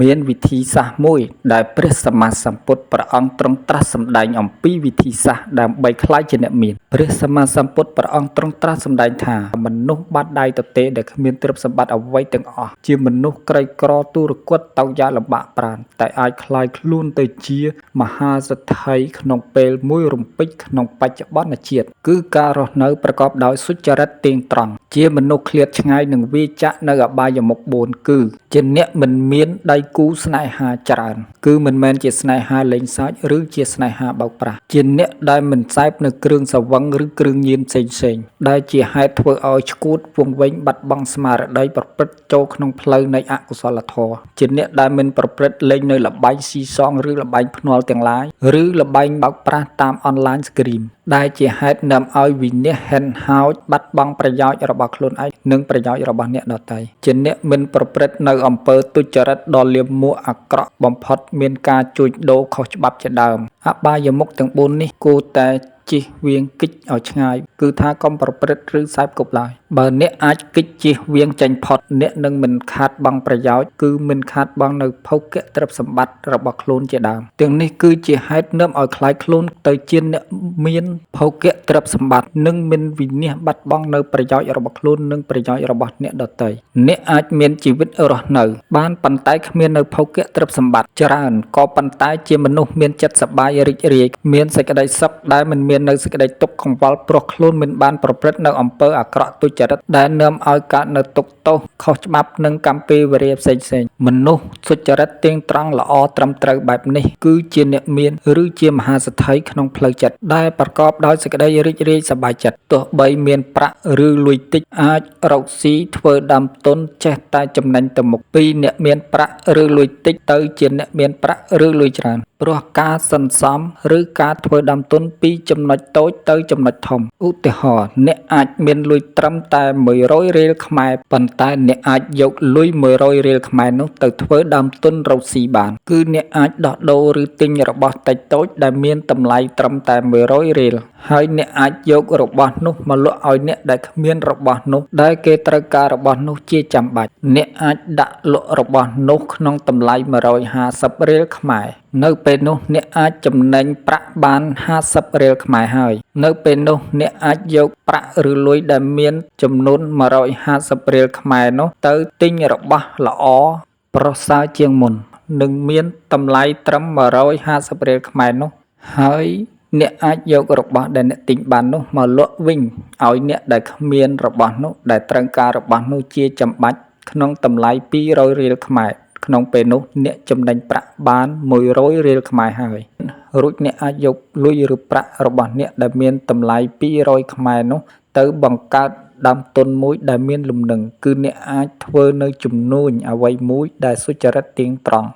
មានវិធីសាស្ត្រមួយដែលព្រះសម្មាសម្ពុទ្ធព្រះអង្គទ្រង់ត្រាស់សម្ដែងអំពីវិធីសាស្ត្រដើម្បីក្លាយជាអ្នកមានព្រះសម្មាសម្ពុទ្ធព្រះអង្គទ្រង់ត្រាស់សម្ដែងថាមនុស្សបាតដៃទទេដែលគ្មានទ្រព្យសម្បត្តិអ្វីទាំងអស់ជាមនុស្សក្រីក្រទុរគតតោកយ៉ាកលំបាកប្រានតែអាចក្លាយខ្លួនទៅជាមហាសេដ្ឋីក្នុងពេលមួយរំពេចក្នុងបច្ចុប្បន្នជាតិគឺការរស់នៅប្រកបដោយសុចរិតទៀងត្រង់ជាមនុស្សឃ្លាតឆ្ងាយនឹងវាចាក់នៅអបាយមុខ4គឺជាអ្នកមិនមានដៃគូស្នេហាច្រើនគឺមិនមែនជាស្នេហាលេងសើចឬជាស្នេហាបោកប្រាស់ជាអ្នកដែលមិនសេពនៅគ្រឿងស្រវឹងឬគ្រឿងញៀនផ្សេងៗដែលជាហេតុធ្វើឲ្យឈួតវង្វេងបាត់បង់ស្មារតីប្រព្រឹត្តចូលក្នុងផ្លូវនៃអកុសលធម៌ជាអ្នកដែលមិនប្រព្រឹត្តលេងនៅល្បែងស៊ីសងឬល្បែងភ្នាល់ទាំងឡាយឬល្បែងបោកប្រាស់តាមអនឡាញស្គ្រីមដែលជាហេតុនាំឲ្យវិនាសហិនហោចបាត់បង់ប្រយោជន៍របស់ខ្លួនឯងនិងប្រយោជន៍របស់អ្នកដទៃជាអ្នកមិនប្រព្រឹត្តនៅអំពើទុច្ចរិតដ៏លាមកអាក្រក់បំផុតមានការជួញដូរខុសច្បាប់ជាដើមអបាយមុខទាំង4នេះគួរតែជៀសវាងគិចឲ្យឆ្ងាយគឺថាកុំប្រព្រឹត្តឬសេពគប់ឡើយបើអ្នកអាចគិចជៀសវាងចេញផុតអ្នកនឹងមិនខាតបង់ប្រយោជន៍គឺមិនខាតបង់នៅភោគៈទ្រព្យសម្បត្តិរបស់ខ្លួនជាដើមទាំងនេះគឺជាហេតុនាំឲ្យក្លាយខ្លួនទៅជាអ្នកមានភោគៈទ្រព្យសម្បត្តិនិងមិនវិនាសបាត់បង់នៅប្រយោជន៍របស់ខ្លួននិងប្រយោជន៍របស់អ្នកដទៃអ្នកអាចមានជីវិតរស់នៅបានប៉ុន្តែគ្មាននៅភោគៈទ្រព្យសម្បត្តិច្រើនក៏ប៉ុន្តែជាមនុស្សមានចិត្តសប្បាយរីករាយមានសេចក្តីសុខដែលមិនមាននៅសេចក្តីទុក្ខកង្វល់ព្រោះខ្លួនមិនបានប្រព្រឹត្តនៅអំពើអាក្រក់ទុច្ចរិតដែលនាំឲ្យកើតនៅទុក្ខទោសខុសច្បាប់និងកម្មពៀវរាផ្សេងៗមនុស្សសុចរិតទៀងត្រង់ល្អត្រឹមត្រូវបែបនេះគឺជាអ្នកមានឬជាមហាសេដ្ឋីក្នុងផ្លូវចិត្តដែលប្រកបដោយសេចក្តីរីករាយសប្បាយចិត្តទោះបីមានប្រាក់ឬលុយតិចអាចរកស៊ីធ្វើដើមទុនចេះតែចំណេញទៅមុខពីអ្នកមានប្រាក់ឬលុយតិចទៅជាអ្នកមានប្រាក់ឬលុយច្រើនព្រោះការសន្សំឬការធ្វើដើមទុនពីចំណុចតូចទៅចំណុចធំឧទាហរណ៍អ្នកអាចមានលុយត្រឹមតែ100រៀលខ្មែរប៉ុន្តែអ្នកអាចយកលុយ100រៀលខ្មែរនោះទៅធ្វើដើមទុនរកស៊ីបានគឺអ្នកអាចដោះដូរឬទិញរបស់តិចតូចដែលមានតម្លៃត្រឹមតែ100រៀលហើយអ្នកអាចយករបស់នោះមកលក់ឲ្យអ្នកដែលគ្មានរបស់នោះដែលគេត្រូវការរបស់នោះជាចាំបាច់អ្នកអាចដាក់លក់របស់នោះក្នុងតម្លៃ150រៀលខ្មែរនៅពេលនោះអ្នកអាចចំណេញប្រាក់បាន50រៀលខ្មែរហើយនៅពេលនោះអ្នកអាចយកប្រាក់ឬលុយដែលមានចំនួន150រៀលខ្មែរនោះទៅទិញរបស់ល្អប្រសើរជាងមុននិងមានតម្លៃត្រឹម150រៀលខ្មែរនោះហើយអ្នកអាចយករបស់ដែលអ្នកទិញបាននោះមកលក់វិញឲ្យអ្នកដែលគ្មានរបស់នោះដែលត្រូវការរបស់នោះជាចាំបាច់ក្នុងតម្លៃ200រៀលខ្មែរក្នុងពេលនោះអ្នកចំណេញប្រាក់បាន100រៀលខ្មែរហើយរួចអ្នកអាចយកលុយឬប្រាក់របស់អ្នកដែលមានតម្លៃ200ខ្មែរនោះទៅបង្កើតដើមទុនមួយដែលមានលំនឹងគឺអ្នកអាចធ្វើនៅជំនួញអ្វីមួយដែលសុចរិតទៀងត្រង់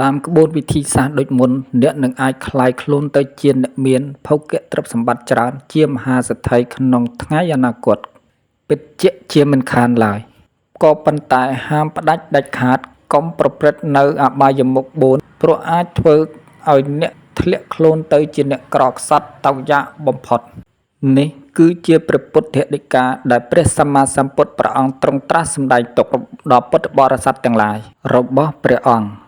តាមក្បួនវិធីសាស្ត្រដូចមុនអ្នកនឹងអាចក្លាយខ្លួនទៅជាអ្នកមានភោគៈទ្រព្យសម្បត្តិច្រើនជាមហាសេដ្ឋីក្នុងថ្ងៃអនាគតពិតជាមិនខានឡើយក៏ប៉ុន្តែហាមផ្ដាច់ដាច់ខាតកុំប្រព្រឹត្តនៅអបាយមុខ4ព្រោះអាចធ្វើឲ្យអ្នកធ្លាក់ខ្លួនទៅជាអ្នកក្រខ្សត់តោកយ៉ាកបំផុតនេះគឺជាព្រះពុទ្ធដីកាដែលព្រះសម្មាសម្ពុទ្ធព្រះអង្គទ្រង់ត្រាស់សម្ដែងទុកដល់ពុទ្ធបរិស័ទទាំងឡាយរបស់ព្រះអង្គ។